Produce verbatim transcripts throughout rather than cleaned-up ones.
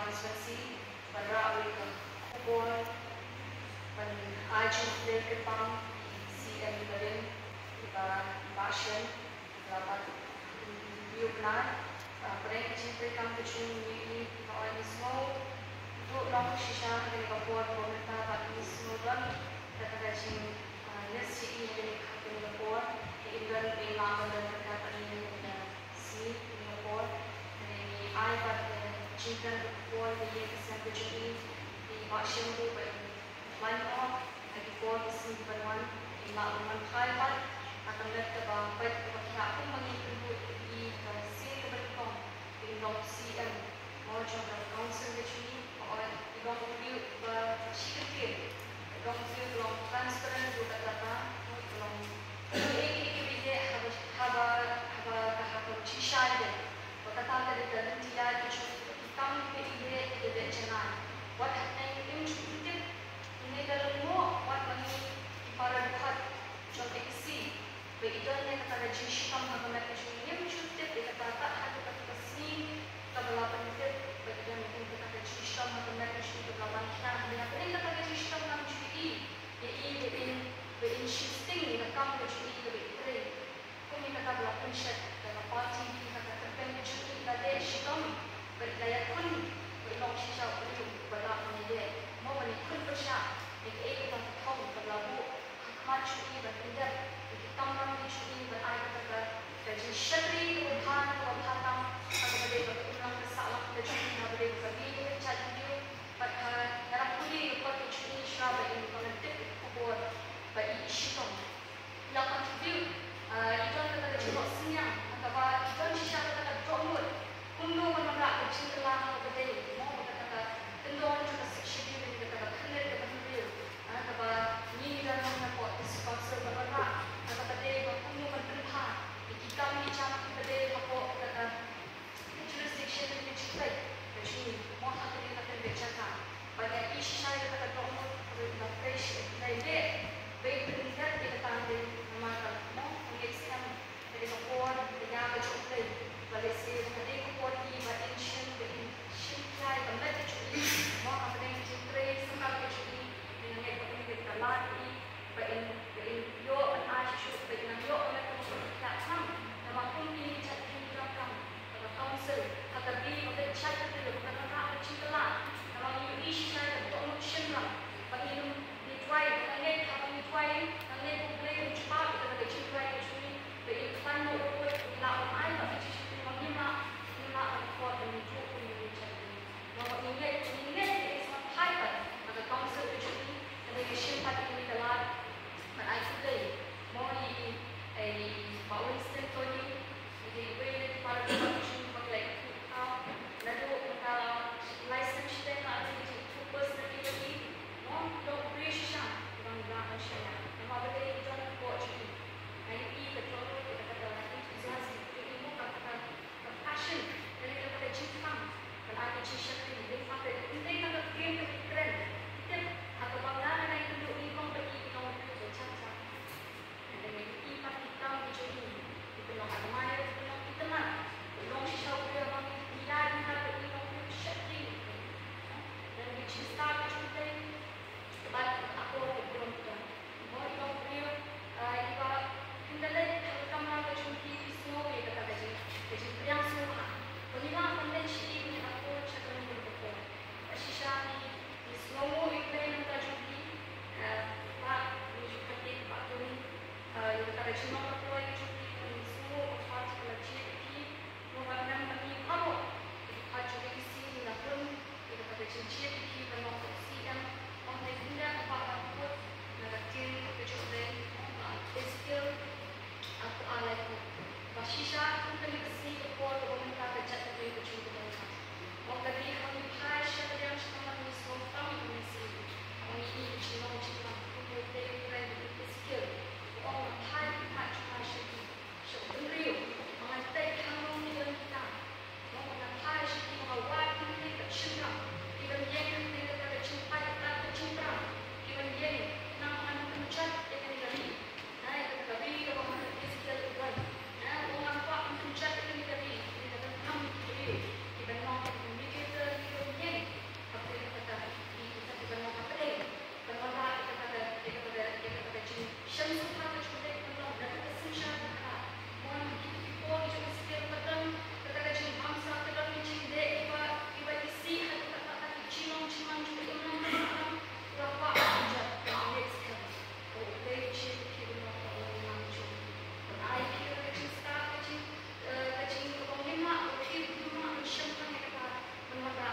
constituency ban rah wei ka khubor ban ai jingkhublei kyrpang ïa i C M Barim, i Bah, i Bah Shem, i la bat interview bnai. Ah, pdeng ka jingtrei kam ka jong ngi, ngi ong ngi sngew duh long shisha ha kane ka por ba mynta ba ngi sngew don kata ka jing, ah, miss ïa i ha kane ka, ha kane ka por. Ngi im don, ngi lah ban don ryngkat bad i ha kane ka sngi, ha kane ka por. Hynrei ngi ai pat ka jingkren ka khubor ïa ka sem ka jong i, i Bah Shem ruh ba in wan noh ha ki por ki sngi kiban wan, in lah ban wan phai pat ha ka met kaba pait kaba khiah kumba ngi kynduh ïa i ha ka sien kaba nyngkong, in long C M mo jong ka council ka jong ngi. Hooid, i long u briew uba shi kyntien, i long u briew uba long transparent ruh kat kata. Hooid, i long kaei kaei kaba i leh haba, haba, haba ka, ha ka jingshai de. Ba kata ka dei ka lynti ïaid ka jong i, ki kam kiba i leh ki da beh janai. Wat hapdeng im ju tip ïa kane ka lyngngoh, wat ma ngi ki para dkhot jong A P C ba i don ïa kata ka jingshitom ha ka met ka jong i, ngim ju tip ïa kata, tad haduh kata ka sngi kaba la pyn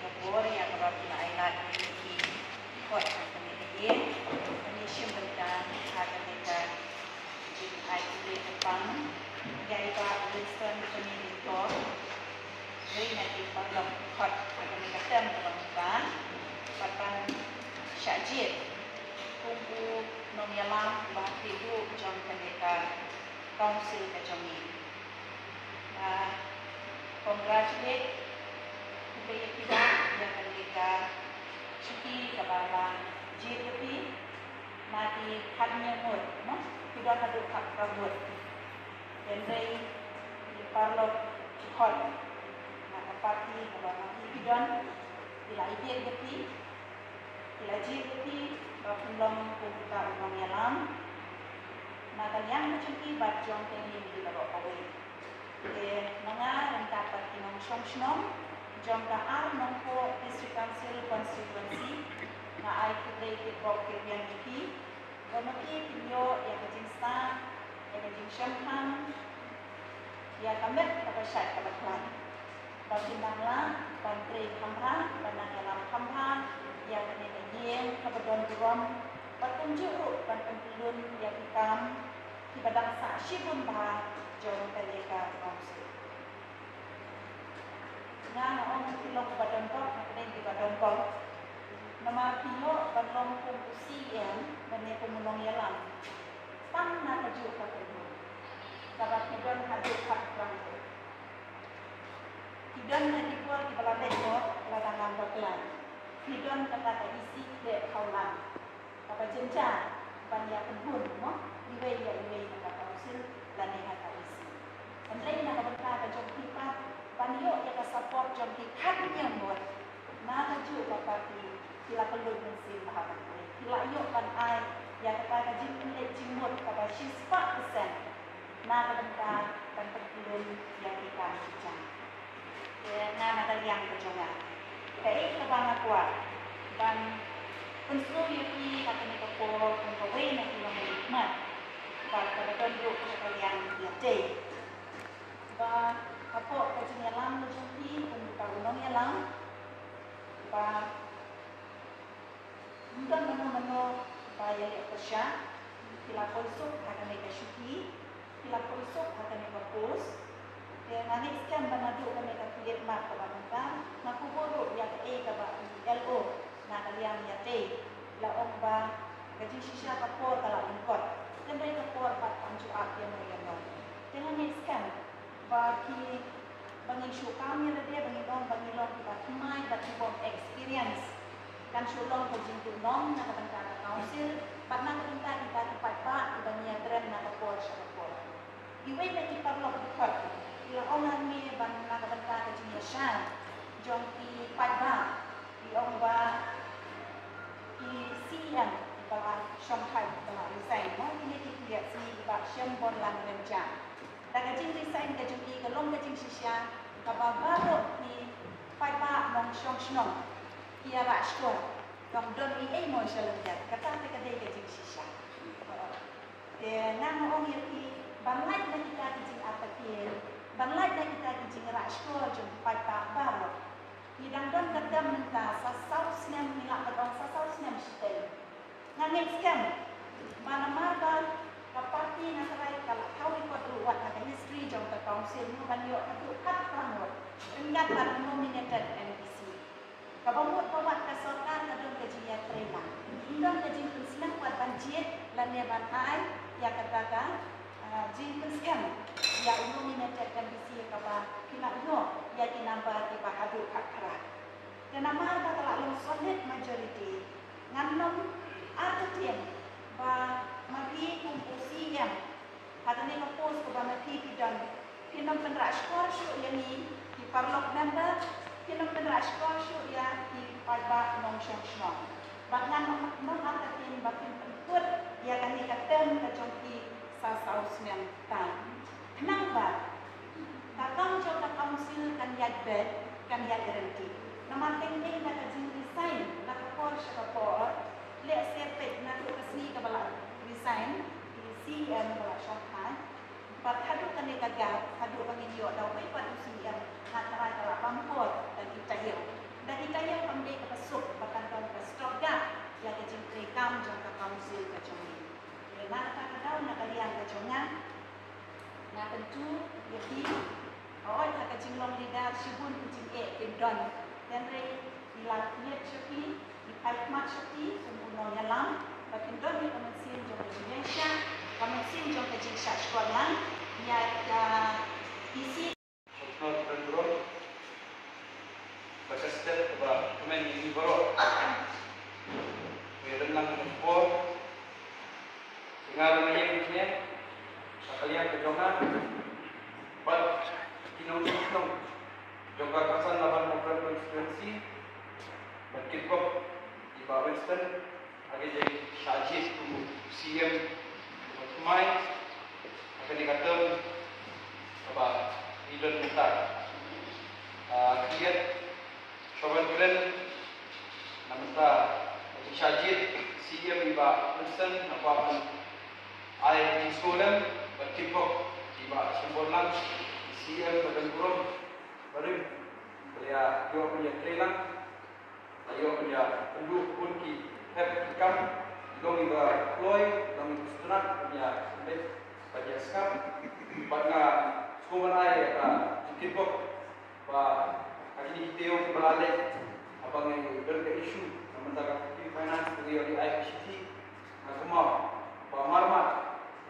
Ka bor ïa kaba phi la ai lad ïa ngi ki khot ha kane ka ïing. Ngi shim bynta ha kane ka jingai khublei kyrpang ïa i Bah Winston Kynrad Lyngdoh, uwei na ki paralok khot ha kane ka term kaba mynta, bad ban shah jied kum u nongïalam uba khlieh duh jong kane ka council ka jong ngi. Ah, congratulate, khublei ïa phi Bah ïa kane ka shuki kaba la jied ïa phi. Na ki khathynñiew ngut, mo? Phi don haduh khatphra ngut. Hynrei ki paralok ki khot na ka party kaba ma phi phi don, ki la ïeit ïa phi, ki la jied ïa phi ba phin long kum uta u nongïalam. Na ka liang ka jong ki bad jong ka ïing ki baroh kawei. Te ma nga ryngkat bad ki nongshong shnong jong ka Ar Nongpoh District Council Constituency, nga ai khublei kitbok kitrwiang ïa phi. Ba ma phi phin ïoh ïa ka jingstad, ïa ka jingshemphang, ïa ka met kaba shait kaba khlaiñ. Ba phin nang lah ban trei kham bha, ban nang ïalam kham bha ïa kane ka ïing kaba don burom, bad kumjuh ruh ban pynkyllun ïa ki kam kiba dang sah shibun bha jong kane ka council. Nga nga ong phi long uba don bok, nga kren kiba don bok. Namar phi ïoh ban long kum u C E M lane kum u nongïalam tang na kajuh ka kynhun kaba phi don haduh khatphra ngut. Phi don ha ki por kiba la leit noh lada ngam bakla. Phi don kata ka isi khleh khawlang kaba jynjar ban ïa kynhun, mo, iwei ïa iwei ha ka council lane ha ka isi. Hynrei na ka bynta ka jong phi pat ban ïoh ïa ka support jong ki khathynñiew ngut na kajuh ka party, ki la pynlut mynsiem bha ban trei, ki la ïoh ban ai ïa kata ka jingpynleit jingmut kaba shispah percent na ka bynta ban pynkyllun ïa ki kam ki jam. Te nga na ka liang ka jong nga, kaei kaba nga kwah ban pynsngew ïa phi ha kane ka por kum kawei na ki nongmihkhmat, bad kaba don ruh ha ka liang ïatei. Ba hapoh ka jingïalam ka jong phi kum uta u nongïalam, ba ym don mano mano ba ïaleh pyrshah. Phi la poi suk ha kane ka shuki, phi la poi suk ha kane ka post. Te nga ngeit skhem ba naduh kane ka khlieh mat kaba mynta, nga kubur ruh ïa kaei kaba i L O na ka liang ïatei la ong ba ka jingshisha ka por ka la lyngkot. Hynrei ka por pat kam ju ap ïano ïano. Te nga ngeit skhem ba ki, ba ngin shu kam ïa lade, ba ngin ong ba ngi long kiba thymmai bad ki bym experience, kan shu long ka jingduhnong na ka bynta ka council bad na ka bynta kita ki paidbah kiba ngi ïakren na ka por sha ka por. Iwei na ki paralok ki khot ki la ong ha ngi ban na ka bynta ka jingïashai jong ki paidbah, ki ong ba ki C E M kiba la shongthait, kiba la resign, mo, kine ki khlieh sngi i Bah Shembor Langrenjam. Da ka jingresign ka jong i ka long ka jingshisha kaba baroh ki paidbah nongshong shnong ki ïarah shkor. Kam don ei ei mo sha lyndet, kata te ka dei ka jingshisha. Te nga nga ong ïa phi, ban lait na kita ki jingartatien, ban lait na kita ki jing Rah shkor jong ki paidbah baroh. Ngi dang don ka term mynta sa saw snem, ngi lah ban ong sa saw snem shiteng. Nga ngeit skhem ba namar ba ka party nga trai ka la thaw record ruh wat ha ka history jong ka council, ngi ban ïoh ka duh khatphra ngut ryngkat bad nominated M P C. Kaba mut ba wat ka sorkar ka don ka jingïatreilang, don ka jingpynshlur wat ban jied lane ban ai ïa kata ka, ah, jingpynskhem ïa u nominated M P C kaba ki la ïoh ïa ki number kiba haduh khatphra. Te namar ba ka la long solid majority, ngan ong artatien ba ma phi kum u C E M, ha kane ka post kaba ma phi phi don, phin ym pynrah shkor shuh ïa ngi ki paralok member, phin ym pynrah shkor shuh ïa ki paidbah nongshong shnong. Bad ngan ong artatien ba phin pynkut ïa kane ka term ka jong phi sa saw snem tang. Khnang ba ka kam jong ka council kan ïaid beit, kan ïaid ryntih. Namar teng teng da ka jingresign na ka por sha ka por, lehse peit naduh ka sngi kaba la resign i C E M ba la shong thait, bad haduh kane ka gap, haduh ba ngin ïoh da uwei pat u C E M, nga trai ka la bam por da ki taïew. Da ki taïew kam dei kaba suk ba kan don ka stopgap ïa ka jingtrei kam jong ka council ka jong ngi. Te na kata ka daw, na ka liang ka jong nga, nga kyntu ïa phi, hooid, ha ka jinglong leader shibun ki jingeh kin don. Hynrei ngi la klet sha phi, ngi phai khmat sha phi kum u nongïalam, ba kin don ïa ka mynsiem jong ka jingïaishah, ka mynsiem jong ka jingshah shkor lang ïa ka P C. Sngewbha ban burom bad ka step kaba kmen ïa ngi baroh. Ba ïadon lang ka por, te nga ruh nga ïeng hangne ha ka liang ka jong nga bad ki nongshong shnong jong ka Kyrsan Laban Mawkyrwat Constituency, bad ki bok i Bah Winston, ha ka jingshah jied kum u C E M kaba thymmai ha kane ka term kaba ngi don mynta. Ah, khyndiat shuwa ban kren na mynta ka jingshah jied C E M i Bah Winston, nga kwah ban ai jingsngewlem bad kyrpad ïa i Bah Shemborlang, C E M ba don burom barim, ba la ïoh ban ïatreilang, la ïoh ban ïakynduh bun ki hep ki kam, long i ba kloi, long i ba sngewtynnat ban ïasngewbha, ban ïasngap. Bad nga sngewbha ban ai ka jingkyrpad ba ha kine ki taïew kiba la leit, haba ngi don ka issue na bynta ka Finance, ngi ïoh ai ka shithi, nga kynmaw ba marmar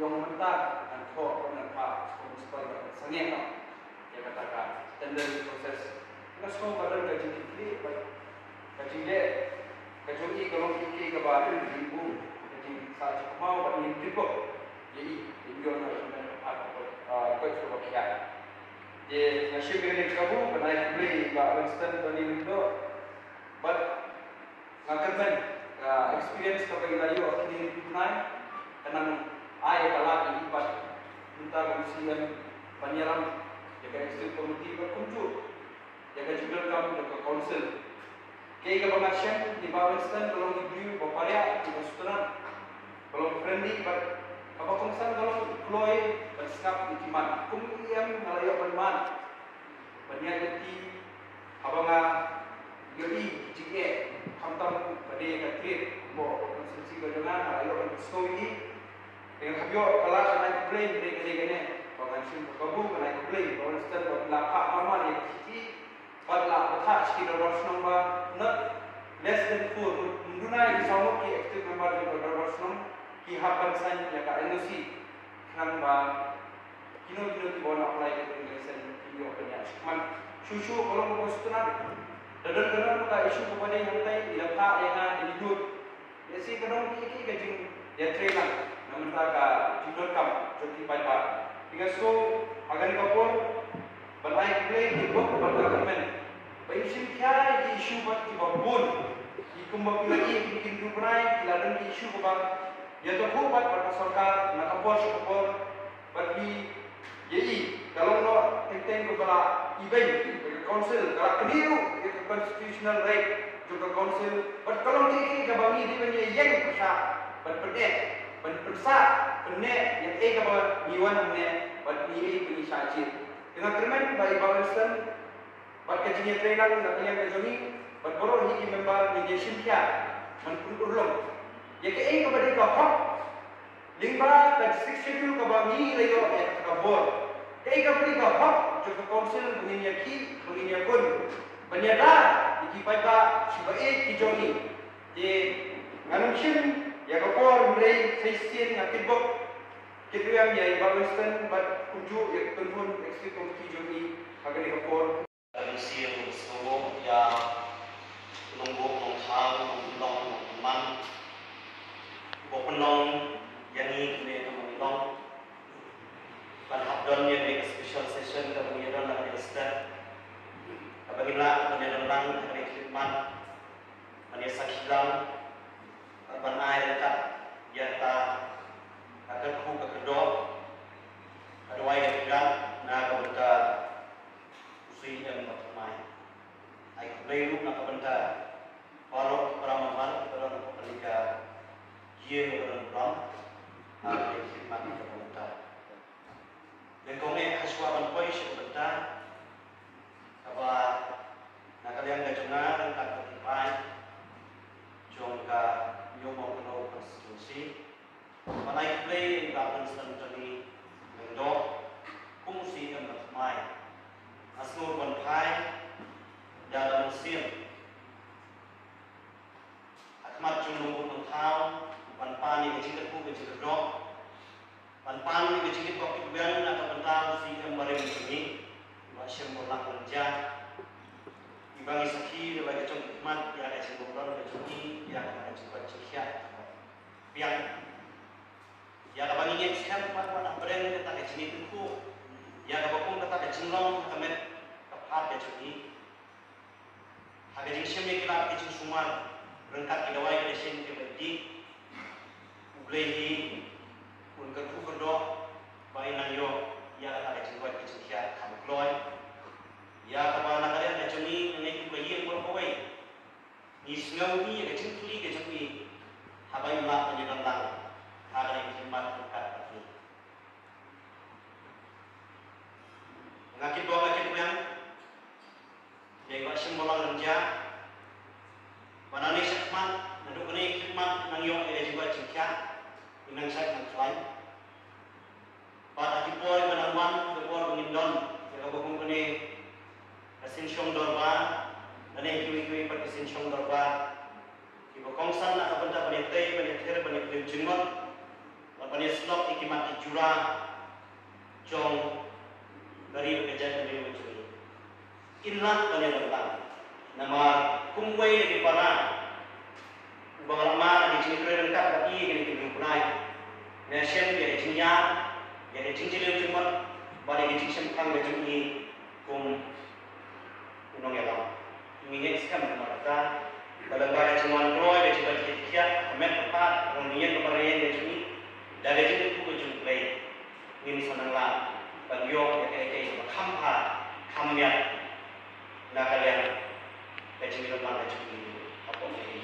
ïong mynta ngan thoh, ngan phah sha ka municipal bad sangeh noh ïa kata ka tendering process. Nga sngew ba don ka jingkitkhlieh bad ka jingleh ka jong i ka long kiei kiei kaba ngi buh ka jingsah jingkynmaw bad ngi tip ïa i, i ïoh na ka, ah, koit kaba khia. Te nga shim ïa kane ka kabu ban ai khublei ïa i Bah Winston Bani Lyngdoh bad nga kyrmen ka experience kaba i la ïoh ha kine ki bnai, ka nang ai ka lad ïa i pat mynta kum C E M ban ïalam ïa ka executive committee bad kumjuh ïa ka jingdonkam jong ka council. Kaei kaba nga shem, i Bah Winston ka long i briew ba pariah, i ba sngewtynnat, ba long friendly bad kaba kongsan ka long kloi ban sngap ïa ki mat. Kum u E M nga la ïoh ban mad ban ïaid lynti haba nga ïohi ki jingeh, khamtam ba dei ka trade, kumba ka constituency ka jong nga, nga la ïoh ban pynsngew ïa ki. Te nga hap ïoh ka lad ban ai khublei, hynrei kane kane ba ngan shim ka kabu ban ai khublei, ba Winston ba phi la phah marmar ïa ka shithi bad la bthah sha ki dorbar shnong ba not less than four, ym duna ki saw ngut ki executive member jong ka dorbar shnong ki hap ban sign ïa ka N O C. Khnang ba kino kino kiba wan apply ka drinking license kin ïoh ban ïaid shakhmat. Shuh shuh ka long kaba sngewtynnat. Da don kano kano ka issue kaba dei hangtai, i la phah ïa nga, da i lut. Lehse ka don kiei kiei ka jingïatreilang na bynta ka jingdonkam jong ki paidbah. Te nga sngew ha kane ka por ban ai khublei, kyrpad bad ka kyrmen ba in shim khia ïa ki issue bad kiba bun. Ki kumba phi la ïohi ha kine ki bnai ki la don ki issue kiba ïathuh bad bad ka sorkar na ka por sha ka por. Bad ngi ïohi ka long noh teng teng kaba la ibeiñ ka council, ka la knieh ruh ïa ka constitutional right jong ka council, bad ka long kiei kiei kaba ngi dei ban ïeng pyrshah, ban pyneh, ban pynsah, pynneh ïa kaei kaba ngi wan hangne bad ngi ïohi ba ngi shah jied. Nga kyrmen ba i Bah Winston bad ka jingïatreilang na ka liang ka jong i bad baroh hi ki member ngin ïa shim khia man pun urlong ïa kaei kaba dei ka hok lyngba ka Sixth Schedule kaba ngi la ïoh ïa kata ka bor. Kaei kaba dei ka hok jong ka council ba ngin ïa khih, ba ngin ïa kun, ban ïada ïa ki paidbah kiba ïeit ki jong ngi. Te ngan ym shim ïa ka por, hynrei sa shisien nga kitbok kitrwiang ïa i Bah Winston bad kumjuh ïa ka kynhun executive committee jong i ha kane ka por. Ka mynsiem sngewbha ïa u nongbuh nongthaw, u nongpynlong nongpynman, uba pynlong ïa ngi kane ka Mawlong ban hap don ïa kane ka special session kaba ngi ïa don ha kane ka step, kaba ngi lah ban ïa don lang ha kane ka khidmat, ban ïa sakhi lang bad ban ai ryngkat ïa kata ka kyrkhu ka kyrdoh, ka duwai ka kyrdan na ka bynta u Syiem Bathymmai. Ai khublei ruh na ka bynta baroh para member, baroh na ka bynta ki ïing, baroh na baroh, ha ka khidmat ka bynta. Nyngkong eh, hashwa ban poi sha ka bynta kaba na ka liang ka jong nga ryngkat bad i paid jong ka Hynñiewmawkynrew constituency, ban ai khublei ïa i Bah Winston Tony Lyngdoh kum u Syiem Bathymmai. Nga sngew ban phai da ka mynsiem ha khmat jong u nongbuh nongthaw ban pan ïa ka jingkyrkhu ka jingkyrdoh, ban pan ïa ka jingkitbok kitrwiang na ka bynta u Syiem barim jong ngi, i Bah Shemborlang Rynjah, iba ngi sakhi da la ka jong i khmat ïa ka jingbym don ka jong ngi, ïa ka jingkoit jingkhiah kaba biang, ïa kaba ngi ngeit skhem bad wat hapdeng kata ka jingkyrkhu, ïa kaba kum kata ka jinglong ha ka met ka phad ka jong ngi. Ha ka jingshim ïa ki lad ki jingsumar ryngkat ki dawai ki dashin kiba dih, U Blei hi un kyrkhu kyrdoh ba in nang ïoh ïa kata ka jingkoit ka jingkhiah kaba kloi, ïa kaba na ka liang ka jong ngi, nga ngeit kum ka ïing baroh kawei, ngi sngew ïa ka jingkylli ka jong ngi haba im lah ban ïa don lang ha kane ka khidmat ryngkat bad ngi. Nga kitbok, nga kitbok ïa i Bah Shemborlang Rynjah ba nangne shakhmat, naduh kane ka khidmat nang ïoh ïa ka jingkoit jingkhiah, in nang shait nang khlaiñ. Bad ha ki por ba nang wan, ki por ba ngin don ïa kaba kum kane ka synshong dorbar, lane kiwei kiwei pat ki synshong dorbar, kiba kongsan na ka bynta ban ïatei, ban ïathir, ban ïaklim jingmut, bad ban ïasyllok ïa ki mat ki jura jong ka ri bad ka jaitbynriew jong ngi. In lah ban ïa don lang. Namar kum uwei na ki para uba nga la mad ha ki jingïatrei ryngkat bad i ha kine ki hynñiew bnai, nga shem ïa ka jingïar, ïa ka jingjylliew jingmut bad ïa ka jingshemphang ka jong i kum u nongïalam. Ngi ngeit skhem namar kata, ba lyngba ka jingwan kloi, ka jingwan jingkit jingkhiah, ka met ka phad, ka nongïing ka barïing ka jong i, da ka jingkyrkhu ka jong U Blei, ngin sa nang lah ban ïoh ïa kaei kaei kaba kham bha kham miat na ka liang ka jingïalam ka jong i hapoh ka ri.